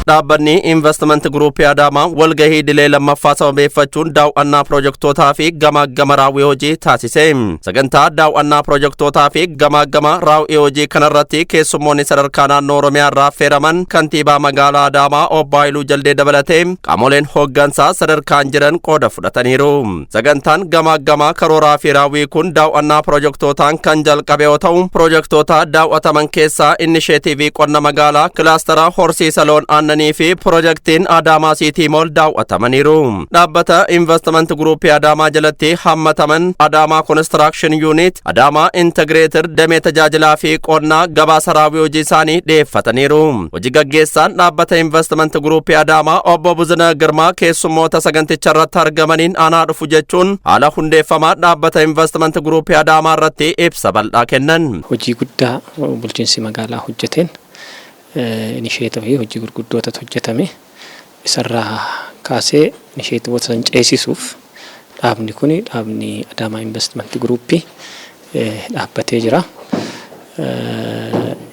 Dhaabbanni Investment Group Adaamaa walgahii idilee lammaffaa sababeeffachuun daawwannaa piroojektootaa fi gamaagama raawwii hojii taasise. Sagantaa daawwannaa piroojektootaa fi gamaagama raawwii hojii kanarratti keessummoonni sadarkaa naannoo Oromiyaa irraa affeeraman, kantiibaa magaalaa Adaamaa Obbo Haayiluu Jaldee dabalatee qaamoleen hooggansaa sadarkaan jiran qooda fudhataniiru. Sagantaan gamaagama karooraa fi raawwii kun daawwannaa piroojektootaan kan jalqabe yoo ta'u, piroojektoota daawwataman keessaa inisheetiivii qonna magaalaa, kilaastara horsiisa loon aannanii fi piroojeektiin Adaamaa City Mall daawwatamaniiru. Dhaabbata Investment Group Adaamaa jalatti hammataman Adaamaa Construction Unit, Adaamaa Integrated, damee tajaajilaa fi qonnaa gabaasa raawwii hojii isaanii dhiyeeffataniiru. Hojii gaggeessaan dhaabbata Investment Group Adaamaa Obbo Buzina Girmaa keessummoota saganticha irratti argamaniin aanaa dhufu jechuun haala hundeeffamaa dhaabbata Investment Group Adaamaa irratti ibsa bal'aa kennan. Hojii guddaa bulchiinsi magaalaa hojjeteen inisheetivii hojii gurguddootatu hojjetame. Isarraa kaasee inisheetivoota san ceesisuuf dhaabni kun, dhaabni Adaamaa Investment Group, dhaabbatee jira.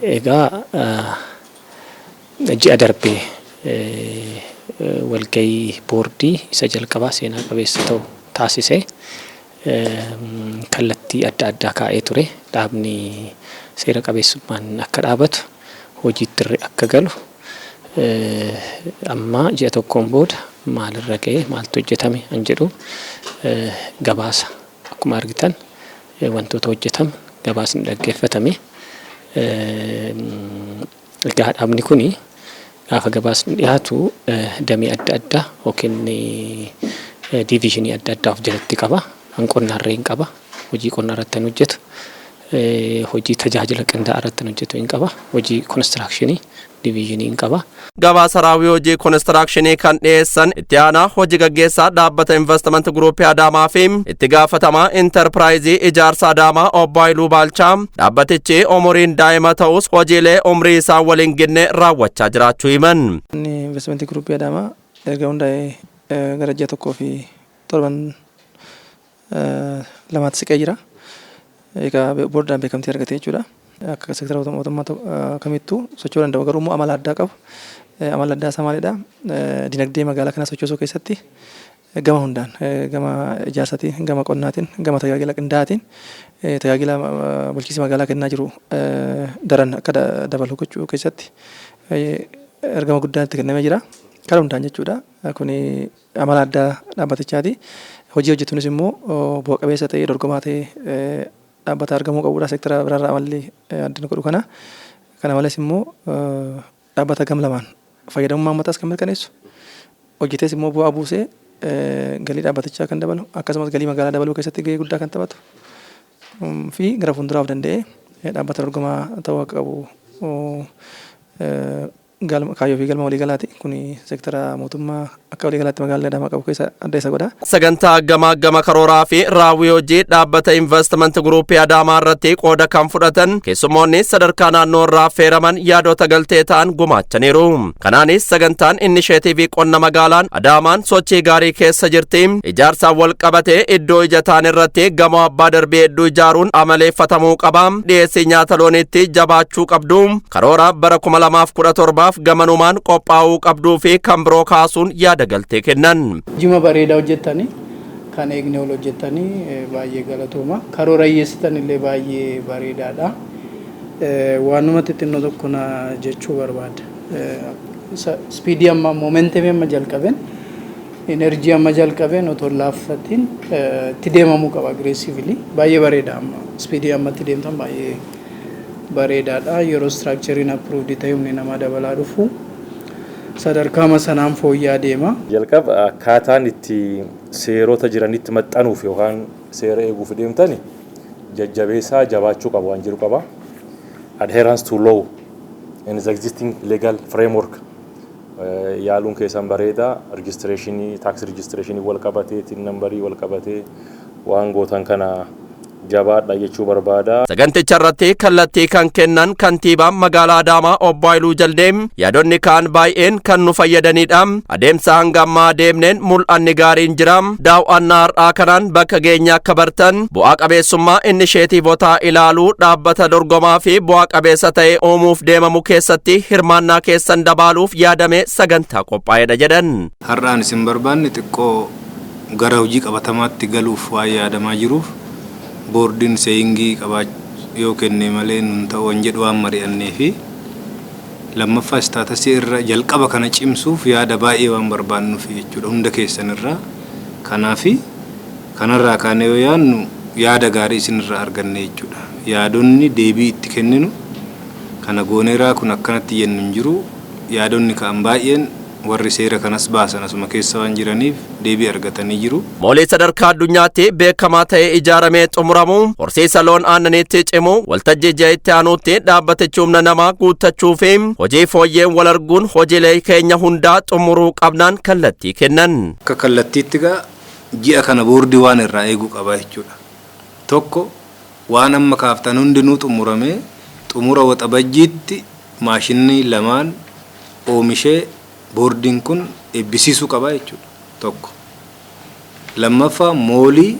Egaa ji'a darbee walgahii boordii isa jalqabaa seenaa qabeessa ta'u taasisee kallattii adda addaa kaa'ee ture. Dhaabni seera qabeessummaan akka dhaabatu, hojiitti akka galu, amma ji'a tokkoon booda maalirra ga'e, maaltu hojjetame an jedhu gabaasa akkuma argitan wantoota hojjetame gabaasni dhaggeeffatame. Egaa dhaabni kuni gaafa gabaasni dhiyaatu damee adda addaa yookiin diviizhinii adda addaa of jalatti qaba. Kan qonnaarree hin qaba. Hojii qonnaa irratti kan hojjetu, hojii tajaajila qindaa'aa irratti kan hojjetu hin qaba. Hojii konistirakshinii diviizhinii hin qaba. Gabaasa raawwii hojii konistirakshinii kan dhiyeessan itti aanaa hojii gaggeessaa dhaabbata Investment Group Adaamaa fi itti gaafatamaa intarpiraayizii ijaarsa Adaamaa Obbo Haayiluu Baalchaa, dhaabbatichi umuriin daa'ima ta'us hojiilee umrii isaa waliin ginne raawwachaa jiraachuu himan. Investment Group Adaamaa erga hundaa'ee gara ji'a 1 fi torban 2tti siqee jira. Egaa boordaan beekamtii argate jechuudha. Akka seektara mootummaa kamittuu socho'uu danda'u, garuu immoo amala addaa qabu. Amala addaa isaa maalidha? Dinagdee magaalaa kanaa sochoosuu keessatti gama hundaan, gama ijaarsaatiin, gama qonnaatiin, gama tajaajila qindaa'aatiin tajaajila bulchiinsi magaalaa kennaa jiru daran akka dabalu gochuu keessatti ergama guddaan itti kennamee jira. Karaa hundaan jechuudha. Kuni amala addaa dhaabbatichaati. Hojii hojjetuunis immoo bu'a qabeessa ta'ee, dorgomaa ta'ee dhaabbata argamuu qabudha. Seektara biraarraa amalli adda godhu kana. Kana malees immoo dhaabbata gam lamaan fayyadamummaa uummataas kan mirkaneessu, hojjetees immoo bu'aa buusee galii dhaabbatichaa kan dabalu, akkasumas galii magaalaa dabaluu keessatti gahee guddaa kan taphatu fi gara fuulduraaf danda'ee dhaabbata dorgomaa ta'uu akka qabu kaayyoo fi galma waliigalaati. Kuni seektara mootummaa akka waliigalaatti magaalli Adaamaa qabu keessa adda isa godha. Sagantaa gamaa gama karooraa fi raawwii hojii dhaabbata Investment Group Adaamaa irratti qooda kan fudhatan keessummoonni sadarkaa naannoo irraa affeeraman yaadota galtee ta'an gumaachaniiru. Kanaanis sagantaan inisheetiivii qonna magaalaan Adaamaan sochii gaarii keessa jirti. Ijaarsaan wal qabatee iddoo ijataan irratti gamoo abbaa darbii hedduu ijaaruun amaleeffatamuu qaba. Dhiyeessii nyaata looniitti jabaachuu qabdu. Karoora bara 2017f gamanumaan qophaa'uu qabduu fi kan biroo kaasuun yaada galtee kennan. Jima bareedaa hojjettanii, kan eegne ol hojjettanii, baay'ee galatooma. Karoora hiyyeessitan illee baay'ee bareedaadha. Waanuma xixinnoo tokko na jechuu barbaada. Speedii amma, momentumii amma jalqabeen, energy amma jalqabeen otoo hin laaffatiin itti deemamuu qaba aggressively. Baay'ee bareeda, amma speedii amma itti deemtan baay'ee bareedaadha. Yeroo structureiin approved ta'e, humni namaa dabalaa dhufu, sadarkaama sanaan fooyya'aa deema. Jalqaba akkaataan itti seerota jiranitti maxxanuuf yookaan seera eeguuf deemtani jajjabeessaa jabaachuu qaba waan jiru qaba. Adherence to law in the existing legal framework yaaluun keessan bareeda. Registrationii, tax registrationii wal qabatee, TIN numberii wal qabatee waan gootan kana Jabaadha jechuu barbaada. Saganticha irratti kallattii kan kennan kantiibaan magaalaa Adaamaa Obbo Haayiluu Jaldeem, yaadonni kaan baay'een kan nu fayyadanidha. Adeemsa hanga ammaa deemneen mul'anni gaariin jira. Daawwannaa har'aa kanaan bakka geenya akka bartan, bu'aa qabeessummaa inisheetiivotaa ilaaluu, dhaabbata dorgomaa fi bu'aa qabeessa ta'e uumuuf deemamu keessatti hirmaannaa keessan dabaaluuf yaadame sagantaa qophaa'edha jedhan. Har'aan isin barbaanne xiqqoo gara hojii qabatamaatti galuuf waan yaadamaa jiruuf, boordiin saying qabaachuu yoo kenne malee nun ta'u waan jedhu waan mari'annee fi lammaffaa status irra jalqaba kana cimsuuf yaada baay'ee waan barbaannuuf jechuudha hunda keessan irraa. Kanaafi kanarraa kaanee yoo yaadnu, yaada gaarii isinirraa arganne jechuudha. Yaadonni deebii itti kenninu kana gooneeraa kun akkanatti jennu hin jiru. Yaadonni ka'an baay'een warri seera kanas baasan asuma keessa waan jiraniif deebii argatanii jiru. Moolii sadarkaa addunyaatti beekamaa ta'e ijaaramee xumuramu, horsiisa loon aannaniitti cimu, waltajjii ji'a itti aanutti dhaabbatichi humna namaa guuttachuu fi hojii fooyyeen wal arguun hojiilee keenya hundaa xumuruu qabnaan kallattii kennan. Akka kallattiitti gaa ji'a kana boordii waan irraa eeguu qaba jechuudha. Tokko, waan amma kaaftan hundinuu xumuramee xumura Waxabajjiitti maashinni lamaan oomishee boordiin kun eebbisiisuu qaba jechuudha. Tokko. Lammaffaa, moolii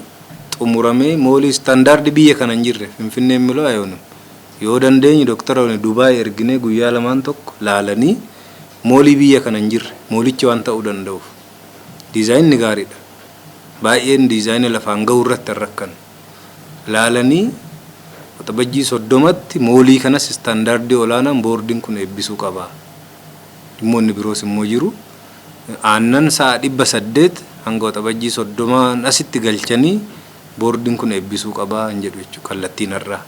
xumuramee, moolii standard biyya kana hin jirre Finfinneen miloo ayoonu. Yoo dandeenye dooktara Dubaay erginee guyyaa lamaan tokko laalanii, moolii biyya kana hin jirre, moolichi waan ta'uu danda'uuf. Designni gaariidha. Baay'een design lafaan gahuu irratti hin rakkan. Laalanii Waxabajjii 30tti moolii kanas standard olaanaan boordiin kun eebbisuu qaba. Dhimmoonni biroos immoo jiru. Aannan sa'a 800 hanga Waxabajjii 30n asitti galchanii boordiin kun eebbisuu qabaa hin jedhu jechuudha kallattiin irraa.